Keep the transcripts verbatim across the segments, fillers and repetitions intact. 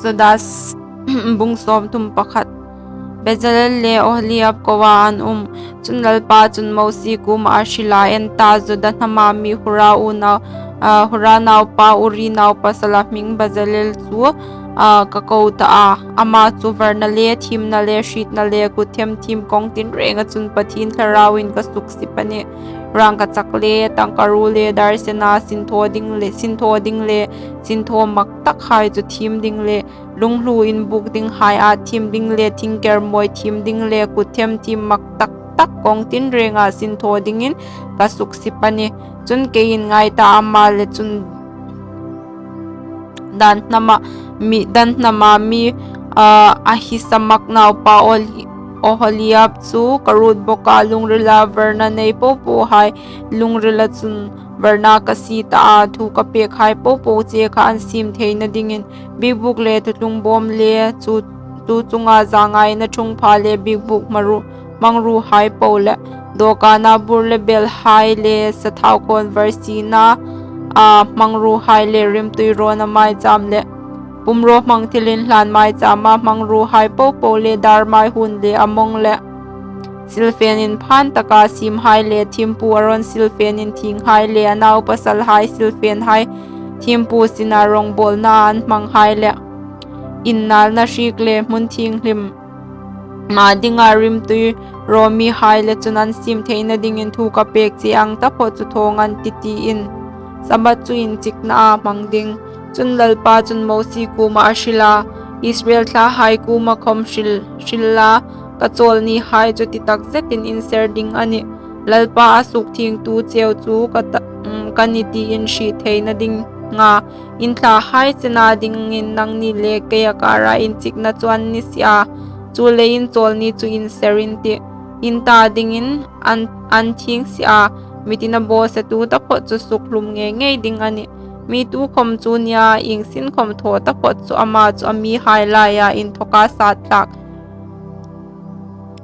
Exodus bung sawmthum pakhat. Bezalel le Oholiab koa an um. Chun Lalpa chun Mosie kuoma a hril a, En ta, Juda hnama mi Hura unau, ah, Hura naupa Uri naupasal a hming Bezalel chu, ah, ka ko ta a. Ama chu varna le, thiemna le, hrietna le, kut themthiem kawng tinrenga chun Pathien thlarauin ka suksip a nih. Rangkachak le, tangkaruo le, dar sena, sinthaw ding le, sinthaw ding le, sinthaw mak tak hai chu thiem ding le, lunghlu inbuk ding hai a thiem ding le, thingkermawi thiem ding le, kut themthiem mak tak tak kawng tinrenga sinthaw dingin ka suksip a nih. Chun keiin ngai ta, ama le chun Dan hnama mi, Dan hnama mi, ah, Ahisamak naupa Oholi-, Oholiab chu ka ruot bawk a, lungrila varna nei popo hai lungrila chun varna ka sie ta a, thu ka pek hai popo che kha an siem theina dingin biekbuk le thuthlung bawm le chu, chu chunga zangaina ṭhungpha le biekbuk hmangruo, hmangruo hai po le dawkana bur le bel hai le sathau khawnvar siena, a, hmangruo hai le rimtui rawna maicham le pumrawhmang thilinhlan maichama hmangruo hai popo le dar mai hun le a mawng le silfen inphan taka siem hai le thiempu Aron silfen inthieng hai le a naupasalhai silfen hai thiempu sina rawngbawlna an hmang hai le innalna hriek le hmun thienghlim ma dinga rimtui raw mi hai le chun an siem theina dingin thu ka pek che ang taphawt chu thawng an tih, tiin Sabbath chu inchikna a hmang ding. Chun Lalpa chun Mosie kuoma a hril a, Israel thlahai kuoma khawm hril, hril la, ka chawl ni hai chu ti tak zetin inser ding a nih. Lalpa a sukthiengtu cheu chu ka ta, um, ka ni tiin hriet theina dinga in thlahai chena dingin nangni le keia kara inchikna chu an ni si a, chuleiin chawl ni chu inser in tih. In ta dingin an, an thieng si a, mi tina bawsetu taphawt chu sukhlum ngei ngei ding a nih. Mi tukhawm chu nia, ieng sin khawm thaw taphawt chu ama chu a mihai laia inthoka sat tlak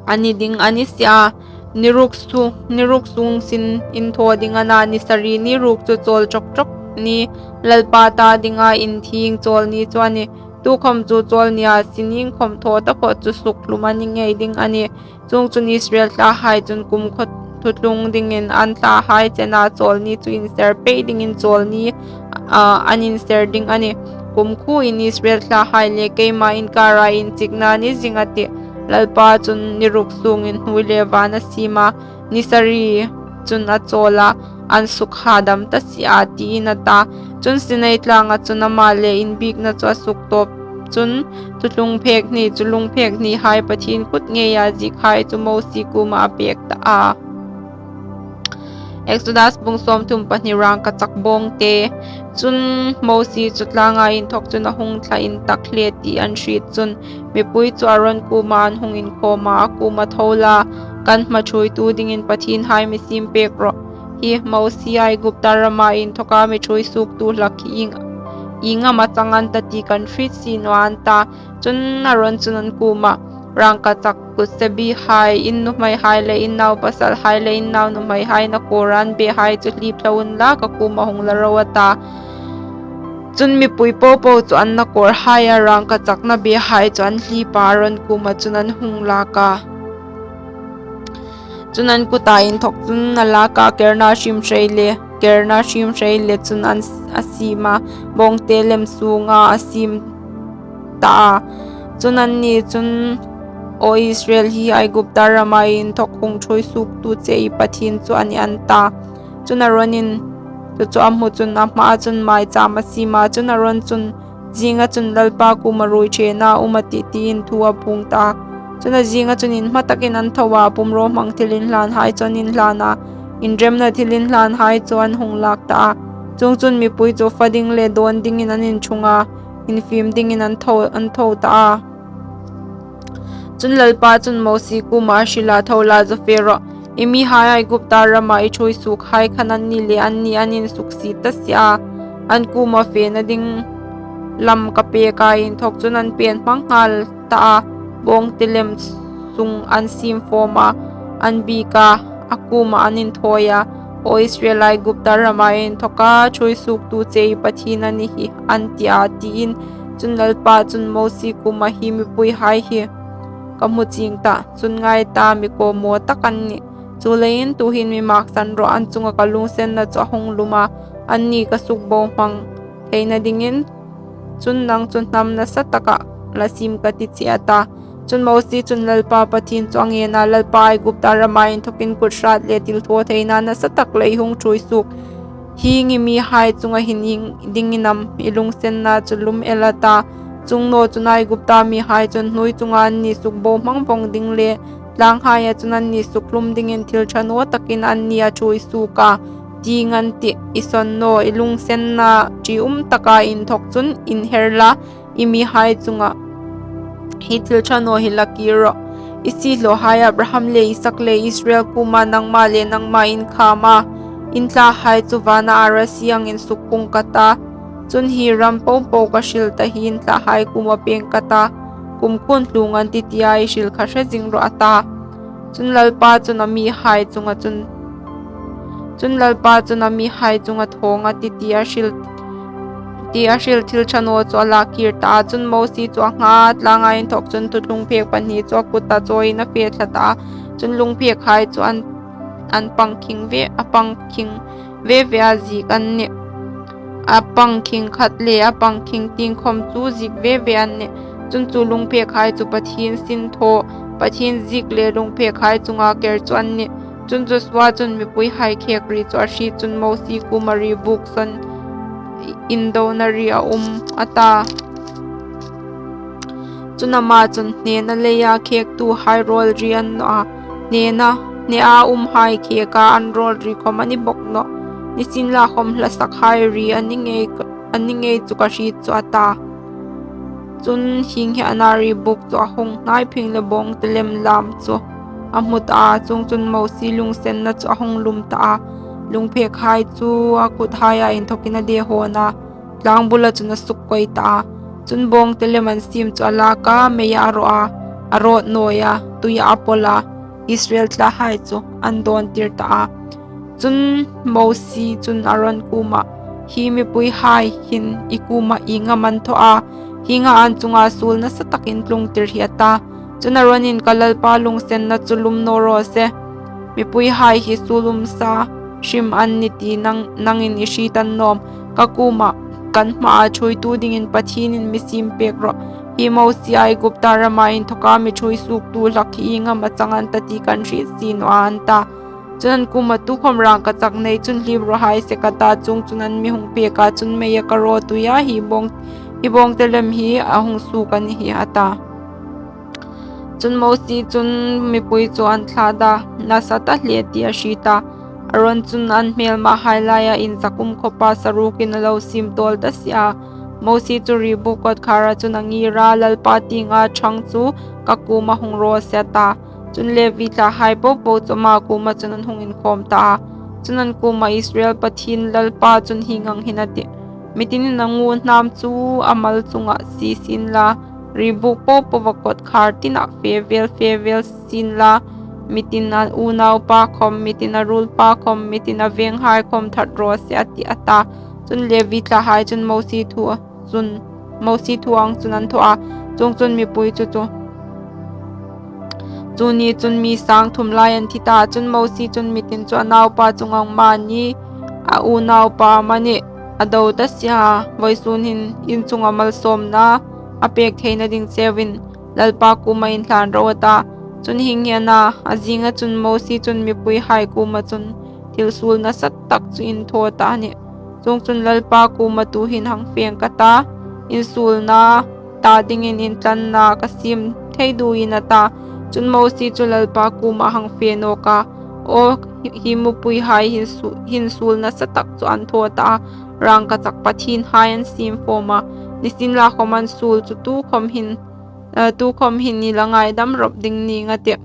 a ni ding a ni si a. Ni ruk su, ni ruk sung sin inthaw ding a na, ni sari ni ruk chu chawl ṭawk ṭawk ni, Lalpa ta dinga inthieng chawl ni chu a nih. Tukhawm chu chawl nia, sin ieng khawm thaw taphawt chu sukhlum a ni ngei ding a nih. Chuongchun Israel thlahai chun kumkhaw thuthlung dingin an thlahai chena chawl ni chu inser pei dingin chawl ni, ah, an inser ding a nih. Kumkhuoin Israel thlahai le keima inkara inchikna ni zing a tih. Lalpa chun ni ruk sungin hnuoi le van a siem a, ni sari chun a chawl a, an sukha dam ta si a, tiin a ta. Chun Sinai tlanga chun ama le inbiekna chu a suktawp. Chun thuthlung phek hni chu lungphek hni hai Pathien kut ngeia ziek hai chu Mosie kuoma a pek ta a. Exodus bung sawmthum pahni. Rangkachak bawngte. Chun Mosie chu tlanga inthawk chun a hung thla intak hle ti an hriet chun mipui chu Aron kuoma an hung inkhawm a, a kuoma, Tho la, kan hma ṭhuoitu dingin pathienhai mi siem pek rawh. Hi Mosie Aigupta rama inthawka mi ṭhuoi suoktu hlak hi ieng, ieng ama chang an ta ti kan hriet si naw a, an ta. Chun Aron chun an kuoma, Rangkachak kutsebi hai, in nuhmei hai le in naupasalhai le in naunuhmei hai nakawra an be hai chu hlip thla unla, ka kuoma hung la ro, a ta. Chun mipui popo chu an nakawrhaia rangkachakna be hai chu an hlip a, Aron kuoma chun an hung lak a. Chun an kuta inthawk chun a lak a, kerna hrim hrei le, kerna hrim hrei le chun an s-, a siem a, bawngte lem sunga a siem ta a. Chun anni chun, Aw Israel, hi Aigupta rama inthawk hung ṭhuoi suoktu che i Pathien chu a nih, an ta. Chun Aronin chu chu a hmu chun a hmaa chun maicham a siem a. Chun Aron chun zinga chun Lalpa kuoma ruoiṭhena um a tih, tiin thu a phung ta. Chun a zinga chun inhma takin an tho a, pumrawhmang thilinhlanhai chu an inhlan a, inremna thilinhlanhai chu an hung lak ta a. Chuongchun mipui chu fa ding le dawn dingin an inṭhung a, infim dingin an tho, an tho ta a. Chun Lalpa chun Mosie kuoma a hril a, Tho la, zo fe rawh. I mihai Aigupta rama i ṭhuoi suokhai khan anni le anni an insuksie ta si a, an kuoma fena ding lam ka pek a, inthawk chun an pen hmang nghal ta a, bawngte lem sung an siem fawm a, an biek a, a kuoma an inthawi a, Aw Israel, Aigupta rama inthawka ṭhuoi suoktu che i Pathien a ni hi, an ti a, tiin Chun Lalpa chun Mosie kuomah, "Hi mipuihai hi ka hmu chieng tah, chun ngai ta, mi kawmmaw tak an nih. Chuleiin tuhin mi maksan rawh, an chunga ka lungsenna chu a hung lum a, anni ka sukbohmang theina dingin chun nang chu hnam nasa taka la siem ka tih," a ti a. Chun Mosie chun Lalpa Pathien chu a ngen a, "Lalpa Aigupta rama inthokin kut hrat le thilthawtheina nasa tak lei hung ṭhuoi suok hi i mihai chunga hin ieng dingin am i lungsenna chu lum el a ta? Chuong naw chun Aigupta mihai chun hnuoi chunga anni sukbohmang vawng ding le tlanghaia chun anni sukhlum dingin thil ṭha naw takin anni a ṭhuoi suok a, ti ngan tih. I sawn naw, i lungsenna ṭium taka inthok chun inher la, i mihai chunga hi thil ṭha naw hi la kir rawh. I siehlawhai Abraham le Isak le Israel kuoma nangma le nangma inkhama in thlahai chu vana arasi angin sukpung ka ta. Chun hi ram popo ka hril ta hi in thlahai kuoma pêng ka ta, kumkhuoin hlung an tih tia i hril kha hre zing rawh," a ta. Chun Lalpa chun a mihai chunga chun, chun Lalpa chun a mihai chunga thawng a ti, ti a hril, ti a hril thil ṭha naw chu a la kir ta a. Chun Mosie chu a ngha a, tlanga inthok chun thuthlung phek pahni chu a kuta chawiin a fe thla ta a. Chun lungphekhai chu an, an pangkhing ve, a pangkhing ve ve a ziek an nih. A pangkhing khat le a pangkhing tieng khom chu ziek ve ve an nih. Chun chu lungphekhai chu Pathien sinthaw, Pathien ziek le lungphekhai chunga ker chu an nih. Chun Josua chun mipuihai khek ri chu a hriet chun Mosie kuoma ri buk sawn indona ri a um a ta. Chun ama chun, "Hnena leia khektuhai rawl ri a ni naw a, hnena, hnea umhai kheka an rawl ri khom a ni bawk nawh. Nisienlakhom hlasakhai ri a ni ngei, a ni ngei chu ka hriet chu," a ta. Chun hieng hi a na, ri buk chu a hung hnai phing le bawngte lem lam chu a hmu ta a. Chuongchun Mosie lungsenna chu a hung lum ta a. Lungphekhai chu a kuthaia inthokin a dehawn a, tlang bula chun a suk koi ta a. Chun bawngte lem an siem chu a lak a, meia a rawh a, a rawt nawi a, tuia a pawl a, Israel thlahai chu an dawntir ta a. Chun Mosie chun Aron kuomah, "Hi mipuihai hin i kuomah ieng am an thaw a, hienga an chunga suol nasa tak in tlungtir hi?" a ta. Chun Aronin, "Ka lalpa lungsenna chu lum naw raw se. Mipuihai hi suol umsa hrim an ni ti nang, nangin i hriet a ni nawm. Ka kuomah, 'Kan hmaa ṭhuoitu dingin Pathienin mi siem pek rawh. Hi Mosie Aigupta rama inthoka mi ṭhuoi suoktu hlak hi ieng am a chang an ta ti kan hriet si naw a," an ta. Chun an kuomah, "Tukhom rangkachak nei chun hlip raw hai se," ka ta. Chuongchun an mi hung pek a, chun meia ka rawt a, hi bawng, hi bawngte lem hi a hung suok a ni hi, a ta. Chun Mosie chun mipui chu an thlada, nasa ta hle ti a hriet a. Aron chun an hmelmahai laia inzak um khawpa sarukin a lo siem tawl ta si a. Mosie chu ri buk kawtkhara chun a ngir a, "Lalpa tienga ṭhang chu ka kuoma hung raw se," a ta. Chun Levi thlahai popo chu ama kuoma chun an hung inkhawm ta a. Chun an kuomah, "Israel Pathien Lalpa chun hieng ang hin a tih, 'Mi tinin a ngu hnam chu a mal chunga sie sien la, ri buk popoa kawtkhar tinah fe vel, fe vel sien la, mi tin a unaupa khom, mi tin a ruolpa khom, mi tin a venghai khom that raw se,' a tih," a ta. Chun Levi thlahai chun Mosie thu chun, Mosie thu ang chun an thaw a. Chuongchun mipui chu chu chu ni chun mi sang thum lai an thi ta. Chun Mosie chun mi tin chu a naupa chunga mani, a unaupa mani a do ta si a. Vawisun hin in chunga malsawmna a pek theina ding cheuin Lalpa kuoma inhlan ro, a ta. Chun hieng hi a na, a zinga chun Mosie chun mipuihai kuoma chun thil suol nasa tak chu in thaw ta a nih. Chuongchun Lalpa kuoma tuhin hang fe ang ka ta, in suolna ta dingin intlanna ka siem thei duin, a ta. Chun Mosie chu Lalpa kuoma hang fe nawk a, "Aw, hi, hi mipuihai hin su-, hin suol nasa tak chu an thaw ta a, rangkachak pathienhai an siem fawm a, nisienlakhom an suol chu tukhom hin, eh, tukhom hin i la ngaidam rawp ding ning," a tih.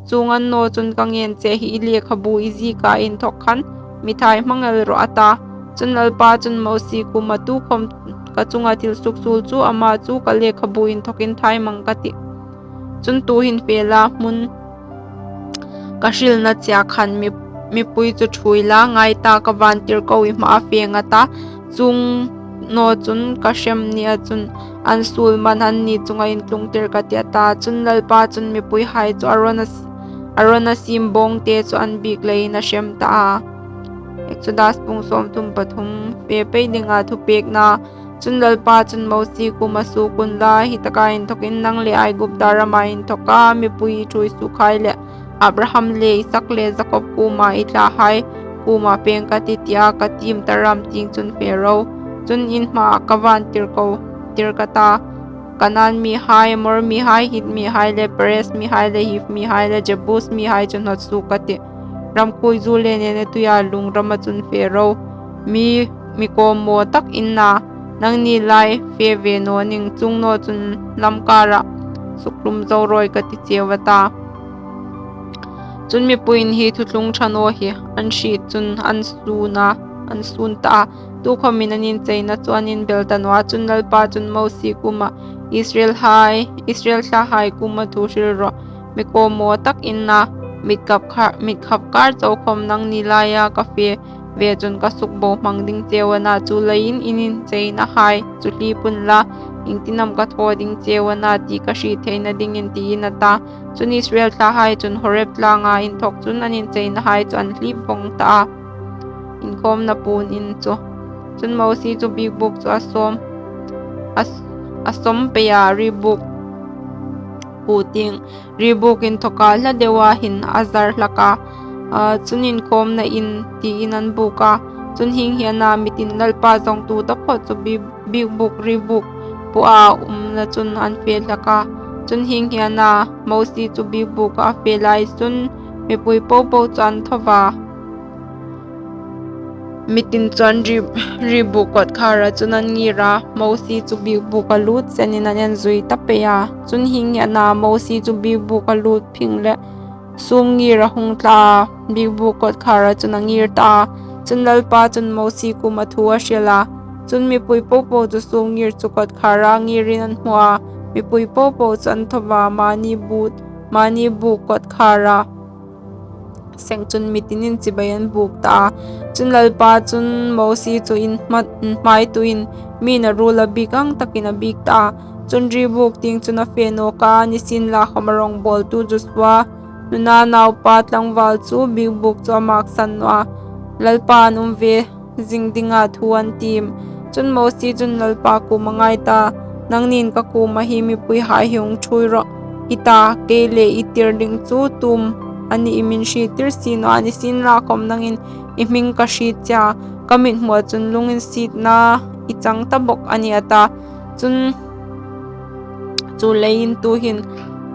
"Chuong a ni naw chun ka ngen che hi i lekhabu i zieka inthok khan mi thai hmang el rawh," a ta. Chun Lalpa chun Mosie kuoma, "Tukhom ka chunga thil suksuol chu ama chu ka lekhabu inthokin thai hmang ka tih. Chun tuhin fe la, hmun ka hrilna chea khan mi, mipui chu ṭhuoi la, ngai ta, ka vantirko i hmaa fe ang," a ta. Chuong, naw chun ka hrem nia chun an suol man anni chunga intlungtir ka tih, a ta. Chun Lalpa chun mipuihai chu Arona, Arona siem bawngte chu an bik leiin a hrem ta a. Exodus bung sawmthum pathum. Fe pei dinga thupekna. Chun Lalpa chun Mosie kuoma, Suok unla, hi taka inthawkin nang le Aigupta rama inthoka mipui ṭhuoi suokhai le Abraham le Isak le Jakob kuoma i thlahai kuoma pêng ka tih, tia ka tiem ta ram tieng chun fe ro. Chun in hmaah ka vantirko tir ka ta, Kanaan mihai, Amor mihai, Hit mihai le Periz mihai le Hiv mihai le Jebus mihai chu hnawt suok ka tih. Ramkhuoizu le Nenetuia lung rama chun fe ro. Mi, mi kawmmaw tak in na, nangni lai fe ve naw ning, chuong naw chun lamkara sukhlum zo rawi ka ti cheu, a ta. Chun mipuiin hi thuthlung ṭha naw hi an hriet chun an suon a, an suon ta a. Tukhawmin an incheina chu an inbel ta naw a. Chun Lalpa chun Mosie kuoma, Israelhai, Israel thlahai kuoma thu hril rawh. Mi kawmmaw tak in na, mit khap kha-, mit khap kar chau khawm nangni laia ka fe ve chun ka sukbohmang ding cheu a na, chuleiin in incheinahai chu hlip unla, iengtin am ka thaw ding cheu a na ti ka hriet theina dingin, tiin a ta. Chun Israel thlahai chun Horeb tlanga inthawk chun an incheinahai chu an hlip vawng ta a. Inkhawmna puon in chu. Chun Mosie chu biekbuk chu a sawm, a, a sawm pei a, riebuk pu tieng, riebuk inthawka hla deuin a zar hlak a. A, chun inkhawmna in tiin an buk a. Chun hieng hi a na, mitin Lalpa zawngtu taphawt chu bi-, biekbuk riebuk pua umna chun an fe hlak a. Chun hieng hi a na, Mosie chu biekbuka a fe lai chun mipui popo chu an tho a. Mitin chu an ri-, riebuk kawtkhara chun an ngir a, Mosie chu biekbuka lut chenin an enzui ta pei a. Chun hieng hi a na, Mosie chu biekbuka lut phing le sumngir a hung tla a, biekbuk kawtkhara chun a ngir ta a. Chun Lalpa chun Mosie kuoma thu a hril a. Chun mipui popo chu sumngir chu kawtkhara ngirin an hmu a, mipui popo chu an tho a, mani buk, mani buk kawtkhara seng chun mitinin chibai an buk ta a. Chun Lalpa chun Mosie chu in hma-, in hmai tuin mi na ruol a bik ang takin a biek ta a. Chun riebuk tieng chun a fe nawk a, nisienlakhawm a rawngbawltu Josua, Nun naupa tlangval chu biekbuk chu a maksan naw a, Lalpa an um ve zing dinga thu an tiem. Chun Mosie chun Lalpa kuoma, Ngai ta, nangnin ka kuoma hi mipuihai hi hung ṭhuoi rawh, i ta, kei le i tir ding chu tu am a nih i min hriettir si naw a, nisienlakhawm nangin i hming ka hriet che a, ka mithmua chun lunginsietna i chang ta bawk a nih, a ta. Chun chuleiin tuhin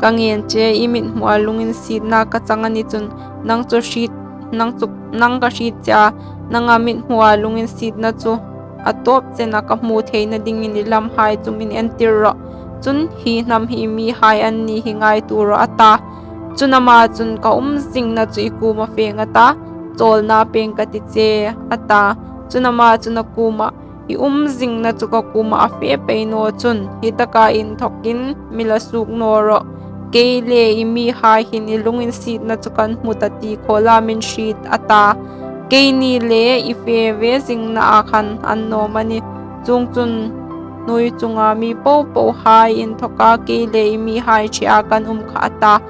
ka ngen che, i mithmua lunginsietna ka chang a ni chun, nang chu hriet, nang chu, nang ka hriet che a, nanga mithmua lunginsietna chu a tawp chena ka hmu theina dingin i lamhai chu min entir rawh. Chun hi hnam hi i mihai an ni hi ngaituo rawh, a ta. Chun ama chun, Ka um zingna chu i kuoma fe ngat a, chawlna pêng ka ti che, a ta. Chun ama chun a kuoma, I um zingna chu ka kuoma a fe pei naw chun, hi taka inthawkin mi la suok naw rawh. Kei le i mihai hin i lunginsietna chu kan hmu ta ti khawla min hriet, a ta. Keini le i fe ve zingna a khan an nawm a nih. Chuongchun hnuoi chunga mi popohai inthawka kei le i mihai ṭhea kan um kha, a ta.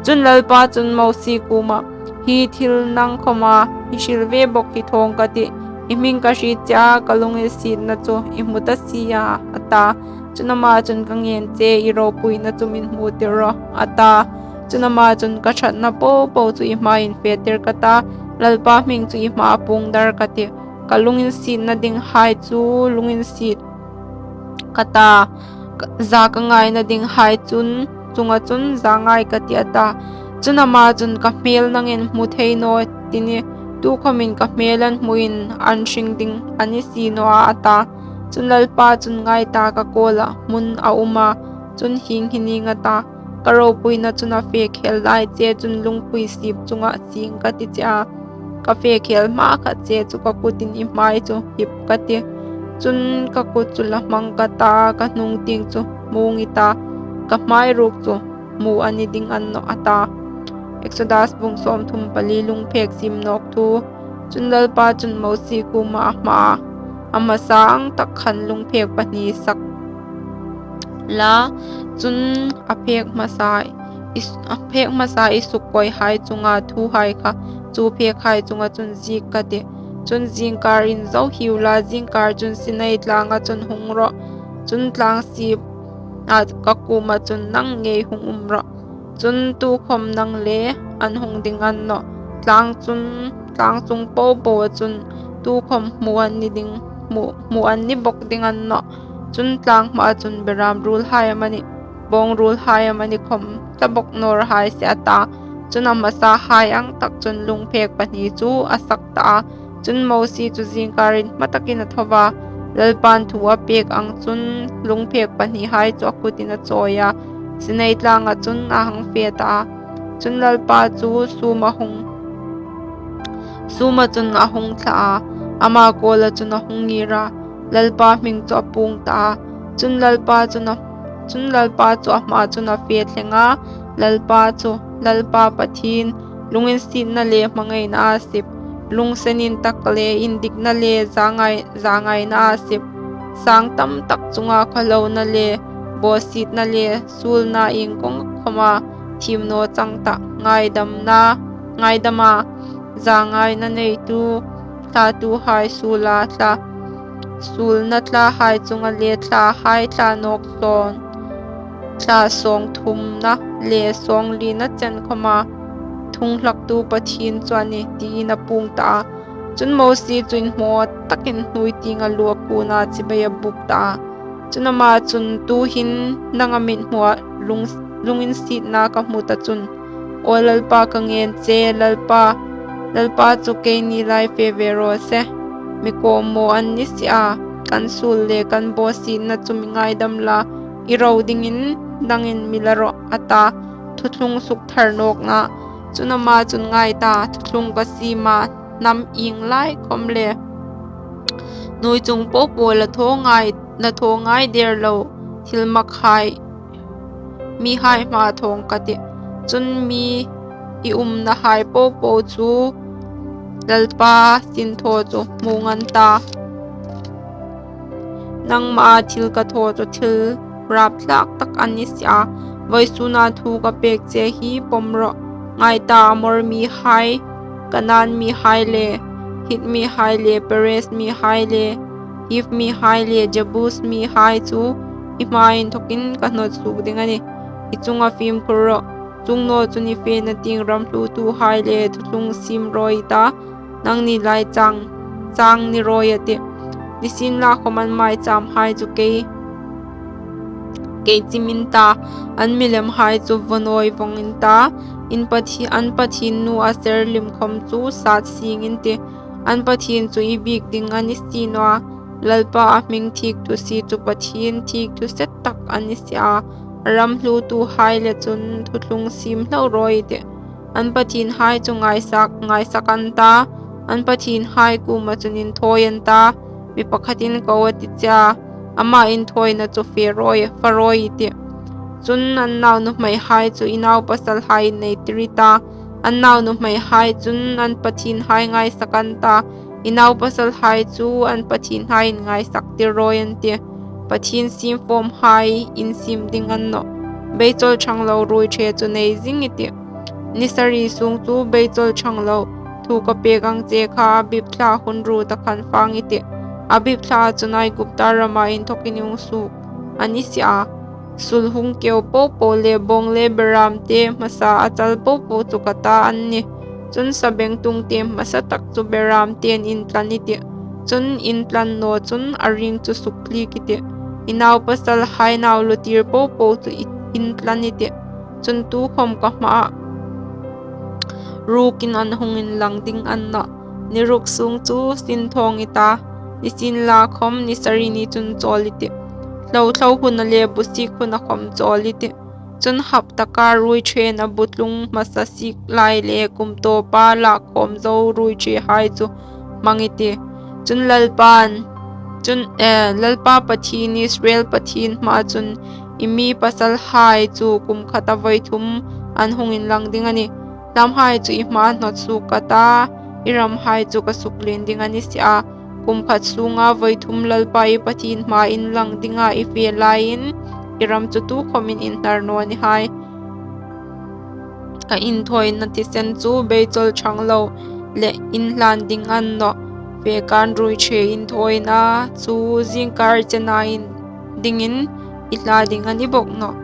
Chun Lalpa chun Mosie kuoma, Hi thil nang khawma i hril ve bawk hi thawng ka tih, i hming ka hriet che a, ka lunginsietna chu i hmu ta si a, a ta. Chun ama chun, Ka ngen che, i ropuina chu min hmutir rawh, a ta. Chun ama chun, Ka ṭhatna popo chu i hmain fetir ka ta, Lalpa hming chu i hmaa puong dar ka tih. Ka lunginsietna dinghai chu lunginsiet ka ta, za ka ngaina dinghai chun, chunga chun za ngai ka tih, a ta. Chun ama chun, Ka hmel nangin hmu thei naw ti nih, tukhawmin ka hmel an hmuin an hring ding a ni si naw a, a ta. Chun Lalpa chun, Ngai ta, ka kawla hmun a um a, chun hieng hi ning a ta, ka ropuina chun a fe khel lai che chun lungpui sip chunga sing ka ti che a, ka fe khel hmakhat che chu ka kutin i hmai chu hip ka tih. Chun ka kut chu la hmang ka ta, ka hnung tieng chu hmung i ta, ka hmai ruok chu hmu a ni ding a ni nawh, a ta. Exodus bung sawmthum pali. Lungphek siem nawk thu. Chun Lalpa chun Mosie kuoma a hmaa, a hmasa ang tak khan lungphek pahni sak la, chun a phek hmasa i, a phek hmasa i sukkoihai chunga thuhai kha chu phekhai chunga chun ziek ka tih. Chun zingkar inzo hiu la, zingkar chun Sinai tlanga chun hung rawh. Chun tlang sip a ka kuoma chun nang ngei hung um rawh. Chun tukhom nang le an hung ding a ni nawh. Tlang chun, tlang chung popoa chun tukhom hmu an ni ding, hmu, hmu an ni bawk ding a ni nawh. Chun tlang hmaa chun beram ruolhai amanih, bawng ruolhai amanih khawm tla bawk naw raw hai se, a ta. Chun a hmasahai ang tak chun lungphek pahni chu a sak ta a. Chun Mosie chu zingkarin hma takin a tho a, Lalpan thu a pek ang chun lungphek pahnihai chu a kutin a chawi a, Sinai tlanga chun a hang fe ta a. Chun Lalpa chu sûma hung, sûma chun a hung thla a, ama kuoma chun a hung ngir a, Lalpa hming chu a puong ta a. Chun Lalpa chun a, chun Lalpa chu a hmaa chun a fe thleng a, Lalpa chu, Lalpa Pathien, lunginsietna le hmangaina a sip, lungsen intak le indikna le zangai, zangaina a sip, sang tam tak chunga khawhlona le bawsietna le suolna iengkawng khawma thiem naw chang tah, ngaidamna, ngaidama zangaina neitu, thlatuhai suola thla, suolna thlahai chunga le thlahai thla nawk sawn, thla sawng thumna le sawng lina chen khawma thunghlaktu Pathien chu a nih, tiin a puong ta a. Chun Mosie chu inhmaw takin hnuoi tienga lu a kuona chibai a buk ta a. Chun ama chun, Tuhin nanga mithmuah lung, lunginsietna ka hmu ta chun, aw Lalpa, ka ngen che, Lalpa, Lalpa chu keini lai fe ve raw se, mi kawmmaw an ni si a, kan suol le kan bawsietna chu mi ngaidam la, i ro dingin nangin mi la rawh, a ta. Thuthlung sukthar nawkna. Chun ama chun, Ngai ta, thuthlung ka siem a, hnam ieng lai khawm le hnuoi chung popoa la thaw ngai, la thaw ngai der lo thil makhai mihai hmaa thawng ka tih. Chun mi i umnahai popo chu Lalpa sinthaw chu hmûng an ta, nangmaa thil ka thaw chu thil rapthlak tak a ni si a. Vawisuna thu ka pek che hi pawm rawh. Ngai ta, Amor mihai, Kanaan mihai le, Hit mihai le, Perez mihai le, Hiv mihai le, Jebus mihai chu i hmaa inthokin ka hnawt suok ding a nih. I chunga fimkhur rawh. Chuong naw chun i fena tieng ram hluotuhai le thuthlung siem rawi i ta, nangni lai chang, chang ni rawi a tih. Nisienlakhawm an maichâmhai chu kei, kei chim in ta, an milimhai chu vaw nawi vawng in ta, in Pathi-, an Pathien nu Aser lim khawm chu sat sieng in tih. An Pathien chu i biek ding a ni si naw a, Lalpa a hming thik thu si chu Pathien thik thu se tak a ni si a, a ram hluotuhai le chun thuthlung siem hlauh rawi i tih. An pathienhai chu ngaisak, ngaisak an ta, an pathienhai kuoma chun inthawi an ta, mi pakhatin ko a ti che a, ama inthawina chu fe rawi, fa rawi i tih. Chun an naunuhmeihai chu i naupasalhai innei tir i ta, an naunuhmeihai chun an pathienhai ngaisak an ta, i naupasalhai chu an pathienhai in ngaisak tir rawi an tih. Pathien siem fawmhai in siem ding a ni nawh. Beichawl ṭhang lo ruoiṭhe chu nei zing i tih. Ni sari sung chu beichawl ṭhang lo thu ka pek ang che kha Abib thla hun ruot a khan fang i tih. Abib thla chun Aigupta rama inthokin i hung suok a ni si a. Sul hung keu popo le bawng le beramte hmasa a chal popo chu ka ta an nih. Chun sabengtungte hmasa tak chu beramtein intlan i tih. Chun intlan naw chun a ring chu sukthliek i tih. I naupasalhai nau lutir popo chu i, intlan i tih. Chun tukhawm ka hmaa rukin an hung inlang ding a ni nawh. Ni ruk sung chu sinthawng i ta, nisienlakhawm ni sari ni chun chawl i tih. Hlo thlo huna le busik huna khawm chawl i tih. Chun hap taka ruoiṭhen a bu tlung hmasa sik lai le kum tawpa lak khawm zo ruoiṭhehai chu hmang i tih. Chun Lalpan, chun, eh, Lalpa Pathien, Israel Pathien hmaa chun i mi pasalhai chu kum khata voi thum an hung inlang ding a nih. Hlamhai chu i hmaa hnawt suok ka ta, i ramhai chu ka suklien ding a ni si a. Kum khat sûnga voi thum Lalpa i Pathien hmaa inlang dinga i fe laiin, i ram chu tukhawmin inhnar naw ni hai. Ka inthawina thisen chu beichawl ṭhang lo leh inhlan ding a ni nawh. Fe kân ruoiṭhe inthawina chu zîngkâr chena dingin i hla ding a ni bawk nawh.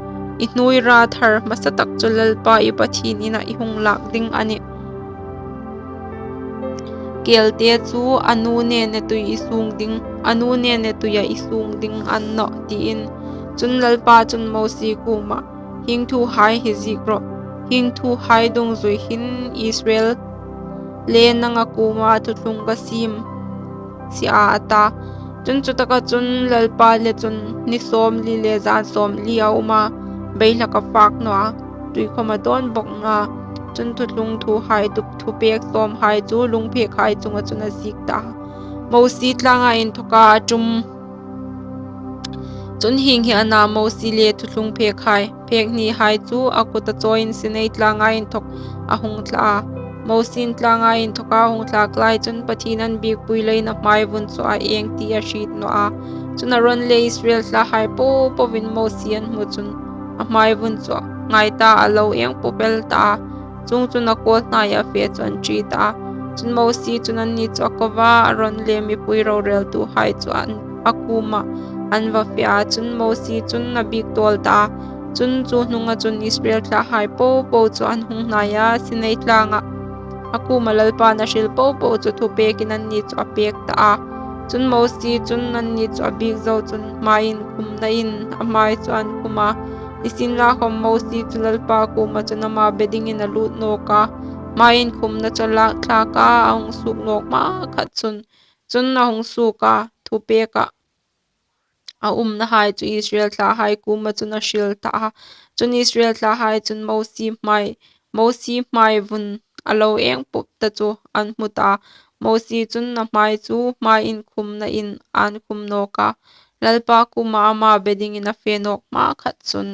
I hnuoi ra thar hmasatak chu Lalpa i Pathien inah i hung lâk ding a nih. Kêlte chu a nu nênetui i sûng ding, a nu nênetuiah i sûng ding a ni nawh, tiin. Chun Lalpa chun Mosie kuomah, Hieng thuhai hi ziek rawh, hieng thuhai dungzui hin Israel le nanga kuoma thuthlung ka siem si a, a ta. Chun chutaka chun Lalpa le chun ni sâwmli le zân sâwmli a um a, beihlak a fâk naw a, tui khawm a dâwn bawk naw a. Chun thuthlung thuhai, thupêk sâwmhai chu lungphêkhai chunga chun a ziek ta a. Mosie tlânga inthawka a ṭum. Chun hieng hi a na, Mosie le thuthlung phêkhai, phêk hnihai chu a kuta chawiin Sinai tlânga inthawk a hung thla a. Mosiein tlânga inthawka a hung thlâk lai chun Pathien an biekpui leiin a hmai vun chu a êng ti a hriet naw a. Chun Aron le Israel thlahai po poin Mosie an hmu chun a hmai vun chu a ngai ta, a lo êng pup el ta a. Chuongchun a kâwlhnaiah a fe chu an ṭi ta a. Chun Mosie chun anni chu a ko a, Aron le mipui rorêltuhai chu a kuomah an va fe a. Chun Mosie chun a biek tâwl ta a. Chun chu hnunga chun Israel thlahai po po chu an hung hnaia Sinai tlângah a kuoma Lalpain a hril po po chu thupêkin anni chu a pêk ta a. Chun Mosie chun anni chu a biek zo chun hmai inkhumnain a hmai chu an khum a. Nisienlakhawm Mosie chu Lalpa kuoma chun ama be dingin a lût nâwk a, hmai inkhumna chu a lâk thlâk a, a hung suok nâwk hmakhat chun. Chun a hung suok a, thupêkah a umnahai chu Israel thlahai kuoma chun a hril ta a. Chun Israel thlahai chun Mosie hmai, Mosie hmai vun a lo êng pup ta chu an hmu ta a. Mosie chun a hmai chu hmai inkhumnain an khum nâwk a, Lalpa kuoma ama be dingin a fe nâwk hmakhat chun.